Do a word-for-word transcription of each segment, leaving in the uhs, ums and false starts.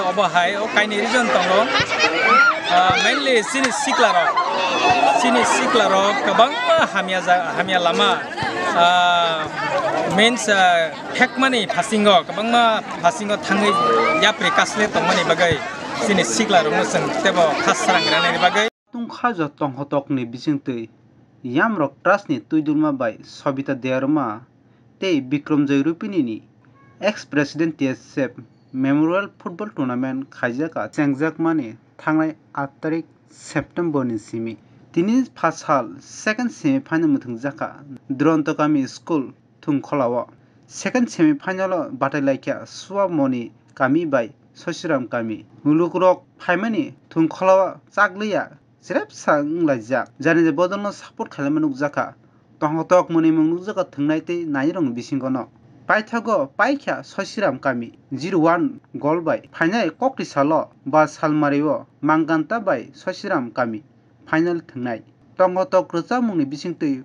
Obo hai o kainwi reason tongo. Ah, mainly chini siklarok, chini siklarok kwbangma hamya ja-, hamya lama, ah, means, ah, phekmani phasingo, kwbangma phasingo thangwi yapri kasle tongmani bagwi chini siklarokno chwng teibo kha srang rwnani bagwi. Tungkha jotong hotokni bisingtwi Yamrok Trustni Twidulma bai Sobita Debbarma tei Bikramjoy Rupini ni ex-president T S F Memorial Football Tournament khaijak a chengjakmani thangnai aat tarik September ni simi. Tini phasal second semi final mwthwngjak kha Duronto Kami School Thungkholao. Second semi final o batai laikha Suamoni Kami bai Sosiram Kami. Mulukrok phaimani Thungkholao chakliya cherepsa wnglaijak. Jani je bodolno support khailama nukjakha. Tongthok mwnwimung nukjakha thwngnai tei nairokni bisingono. Paithago paikha Sosiram Kami zero one goal bai phainai kokti salo ba salmario Manganta bai Sosiram Kami final thwngnai. Tongthok rwchapmungni bisingtwi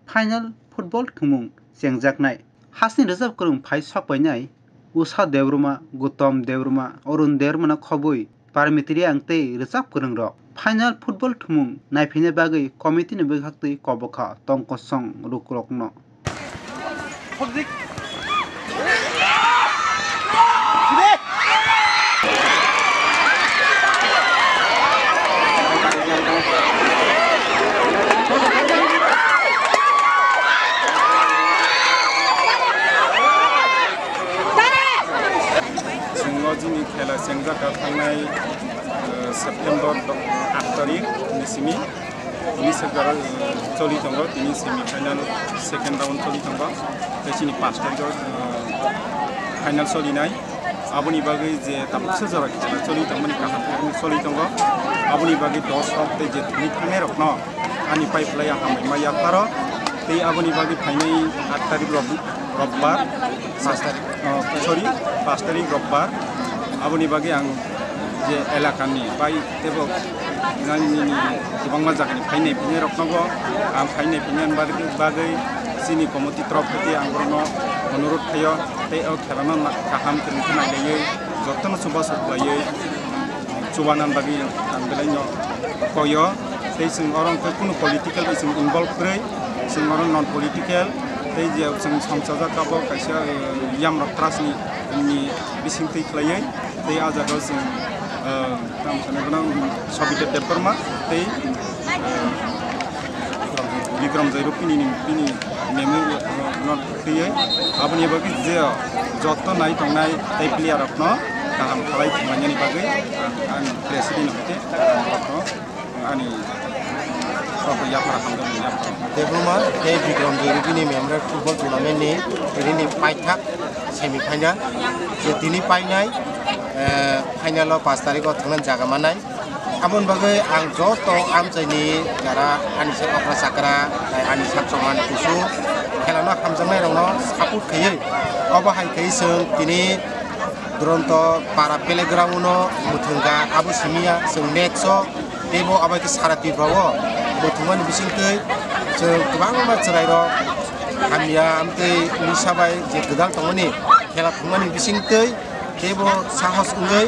final football thwngmung chengjaknai. Hasni rwchap kwrwng phai sokpainai Usha Debbarma, Gautam Debbarma, Arun Debbarmano khobwi Parmit Reang tei rwchap kwrwngrok. Final football thwngmung naiphaina bagwi committee ni bwkhaktwi kobokha tong kosong lukurokno. Chwng o chini khela chengjak kha thangnai, eh, September aat tarik ni simi. Tini sir jora, eh, choli tongo, tini semi final second round choli tongo. Tei chini pash tarik o, eh, final solinai. Aboni bagwi je tabuksa jora khela choli tongmani kaham khe choli tongo. Aboni bagwi dorsok tei je thwngwi thangnai rokno ani pai phlai ang hambai ma yapharo. Tei aboni bagwi phainai aat tarik rob-, robbar, pash tarik. Oh, sorry, pash tarik robbar. Aboni bagwi ang je elakani bai teibo nini kwbangma jagani phainai phinai roknobo ang phainai phinai bagwi, bagwi chini committee torop hwtwi ang borokno onurot khaio tei o khelano na-, kaham kwrwng khe nailaiwi jotono chubachu khlaiwi chubanan bagwi ang belaino koio. Tei chwng oro hwnkhe kunu political bai chwng involve kwrwi, chwng oro non political tei je chwng songchajak abo kaisa, eh, Yamrok Trust ni, ni bisingtwi khlaiwi tei ah jagao chwng, eh, tamo sanai bono Sobita Debbarma tei, eh, Bikram Joy Rupini ni, bini memo, eh, no twiwi aboni bagwi je joto nai tongnai tei player rokno kaham khalai thangmani bagwi ang, ang president hwnkhe ang rokno ani kok yaphar hamjakmani yaphar. Debbarma tei Bikram Joy Rupini Memorial Football Tournament ni tini ni paithak semi final je tini painai, eh, final o pash tarik o thangna jaga manai. Aboni bagwi ang joto amchaini jara ani sak okra chakra tei ani sak chongmani kusu khelano hamjaknai rokno support khaiwi obo hai khe chwng tini Duronto para playground no mwthwngkha, abo simi ya chwng next o teibo abo khe sara Tripura o mwthwngmani bisingtwi chwng kwbangma chwrairok hamya amtwi Odisha bai je gwdal tongmani khela thwngmani bisingtwi teibo sahos wngwi,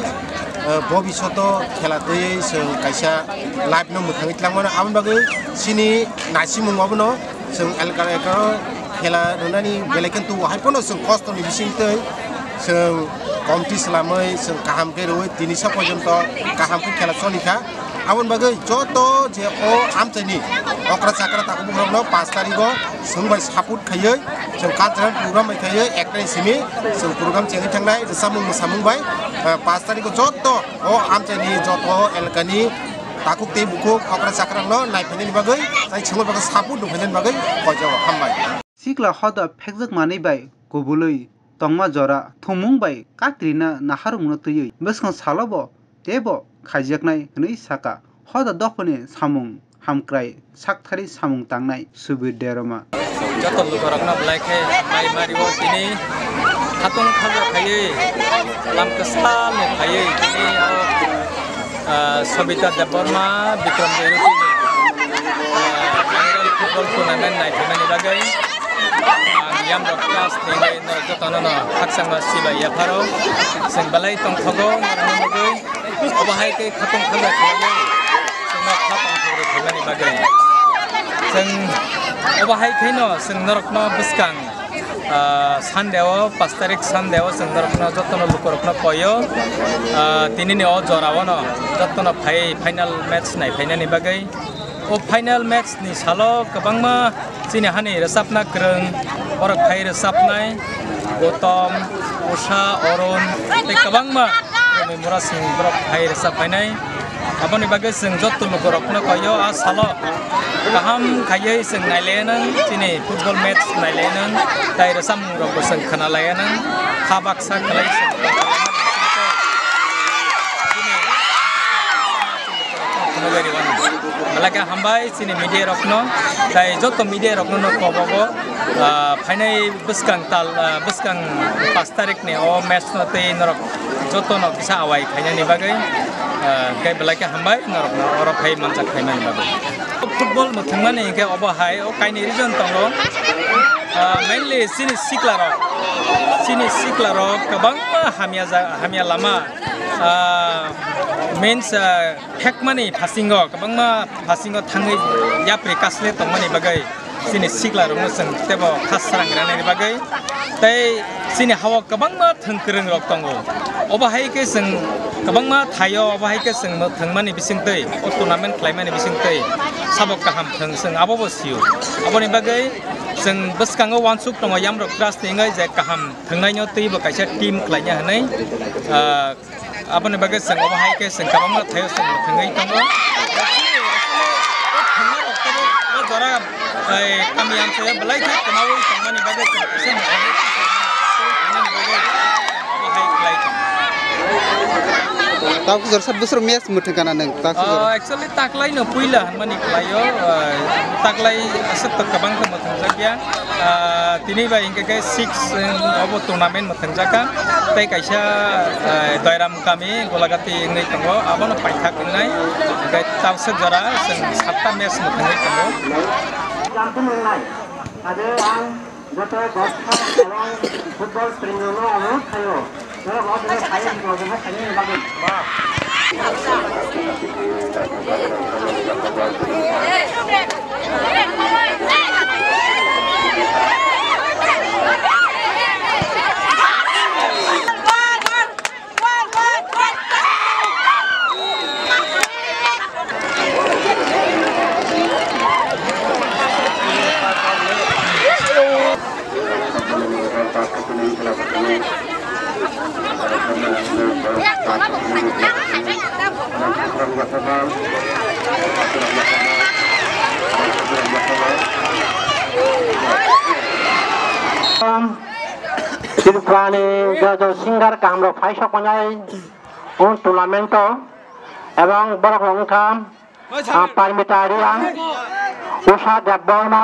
eh, bobishoto khela twiwi chwng kaisa life no mwthangwi tlangmano. Aboni bagwi chini naisimung abono chwng elkar elkar khela rwnani belai khe tubu hai phano chwng kosto ni bisingtwi chwng committee swlamwi chwng kaham khe rwwi tini sa porjonto kaham khe khela choli kha. Aboni bagwi joto je o amchaini okra chakra takhuk bukrokno pash tarigo chwng bai support khaiwi chwng cultural program bai khaiwi ektai simi chwng program chengwi thangnai rwchapmung mwsamung bai, eh, pash tarigo joto o amchaini joto o elkani takhuk tei bukhuk okra chakrangno naiphainani bagwi tei chwngno bagwi support nukphainani bagwi koijago. Hambai. Sikla hoda phekjak manwi bai kubului tongma jora thumung bai katrina naharungno twiwi bwskang salobo teibo khaijaknai hwnwi saka. Hoda dophani samung hamkrai sakthari samung tangnai Subir Debbarma. Joto lukurokno belai khe mai mario tini khatung khaja khaiwi lam kwsal ni khaiwi tini o, ah, Sobita Debbarma, Bikram Joy Rupini, ah, Memorial Football Tournament naithaimani bagwi ang Yamrok class ni norok jotono no khakchangma sibai yapharo. Chwng belai tongthogo norokni bagwi. Obo hai khe khatung khangya khlaiwi chwngno kha tongthok rwkhaimani bagwi. Chwng obo hai khe no chwng norokno bwskang, ah, Sunday o, pash tarik Sunday o chwng norokno jotono lukurokno koyo. Ah, tinini o jora o no jotono phai final match nai phainani bagwi. O final match ni salo kwbangma chini hani rwchapna kwrwng, borok phai rwchapnai, Gautam, Usha, Arun, tei kwbangma Murasing borok phai rwchap phainai. Aboni bagwi chwng joto lukurokno koyo a salo kaham khaiwi chwng nailainang, chini football match nailainang, tei rwchapmungrokbo chwng khwnalaianang, kha baksa khlai chwng Belai khe hambai chini media rokno, tai joto media rokno no kobogo, ah, phainai bwskang tal, ah, bwskang pash tarik ni o match no tei norok joto no kisa awai khainani bagwi, ah, khe belai khe hambai norok no oro phai manjak khaimani bagwi. Football mwthangmani hinkhe obo hai o kainwi reason tongo, ah, mainly chini sikla rok, chini sikla rok kwbangma hamya ja-, hamya lama, ah, means, ah, phekmani phasingo, kwbangma phasingo thangwi yapri kasle tongmani bagwi chini sikla rokno chwng teibo kha srang rwnani bagwi tei chini hao kwbangma thwng kwrwng rok tongo. Obo hai khe chwng kwbangma thaio, obo hai khe chwng thwngmani bisingtwi, o tournament khlaimani bisingtwi sabo kaham thwng chwng abobo sio. Aboni bagwi chwng bwskango uansuk tongo Yamrok Trust ni wngwi je kaham thwngnaino twibo kaisa team khlaina hwnwi, ah, Aboni bagwi chwng obo hai khe chwng kwbangma thaio chwng thwngwi tongo. O thwngma rok tabuk o jora, ai, kami amchaio belai khe kwmaui tongmani bagwi chwng kisa mwthangwi tongmani bagwi obo hai khlai tongo. Tabuk jora sat bwswk match mwthang kana nwng? Tabuk jora. Ah, actually taklai no puila hwnmani khlaio, ah, taklai aswk to kwbang khe mwthangjakya. Ah, tini bai hinkhe khe six, eh, obo tournament mwthangjakha. Tei kaisa, eh, Doiram kami Golagati wngwi tongo, abono paithak wngnai. Hinkhe tabuk jora chwng satta match mwthangwi tongo. Champion wngnai. Ado ang joto boksa ewang football premi no ang thaio. Tripurani joto singer kahamrok phai sok manai o tournament o, ebong borok rok wngkha, ah, Parmita Reang, Usha Debbarma,